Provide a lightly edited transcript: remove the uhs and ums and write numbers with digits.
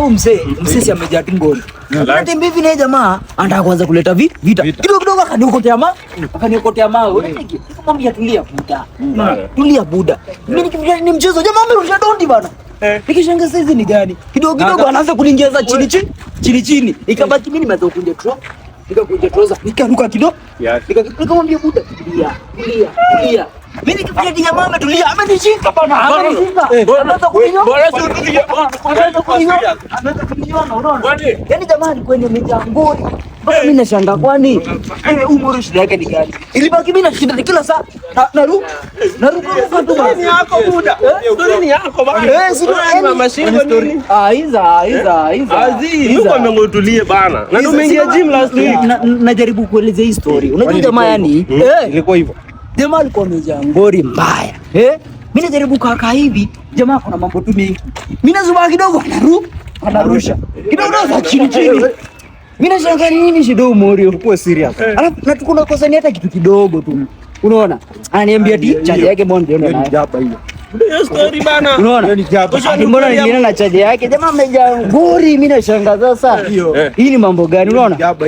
Huyu mzee, msisi amejaa tu ngori. Natembea hivi na yeye, jamaa anataka kuanza kuleta vita. Kidogo kidogo akaniokotea mawe. Unacheki? Nikamwambia, "Tulia buda. Tulia buda." Mimi nikifikiria ni mchezo, jamaa amerusha dondi bana. Nikishangaa saizi ni gani? Kidogo kidogo anaanza kuniingiza chini chini, chini chini. Ikabaki mimi nimeanza kukunja nikakunja trouser, nikaruka kidogo. Nikamwambia, "Buda, tulia, tulia, tulia." Mimi nikifikiria ati jamaa ametulia, amenishika bana, amenishika. Anaanza kuninyoa. Bora si utulie. Anaanza kuninyoa, anaanza kuninyoa, unaona? Yaani jamaa alikuwa ni amejaa ngori. Mpaka mimi nashangaa, kwani huyu moro shida yake ni gani? Ilibaki mimi nashinda kila saa naruka ruka tu basi. Ni yako buda. Story ni yako bana. Eh, si Story ni mama shingo nini? Ah, iza iza iza. Azi, yuko amengotulie bana. Na ndio umeingia gym last week. Najaribu kuelezea hii story. Unajua jamaa yani, Ilikuwa hivyo. Jamaa alikuwa amejaa ngori mbaya. Eh? Mimi najaribu kukaa hivi, jamaa kuna mambo tu mengi. Mimi nazubaa kidogo anarusha. Kidogo za chini chini. Mimi nashangaa nini shida huyu Morio? Kuwa serious. Alafu na tuko nakosania hata kitu kidogo tu. Unaona? Ananiambia ati chaja yake mbona ndio Hiyo ni nayo. jaba hiyo. Hiyo story bana. Unaona? Hiyo ni jaba. Ati mbona nilienda na chaja yake? Jamaa amejaa ngori, mimi nashangaa sasa. Hiyo. Hii ni mambo gani unaona? Jaba.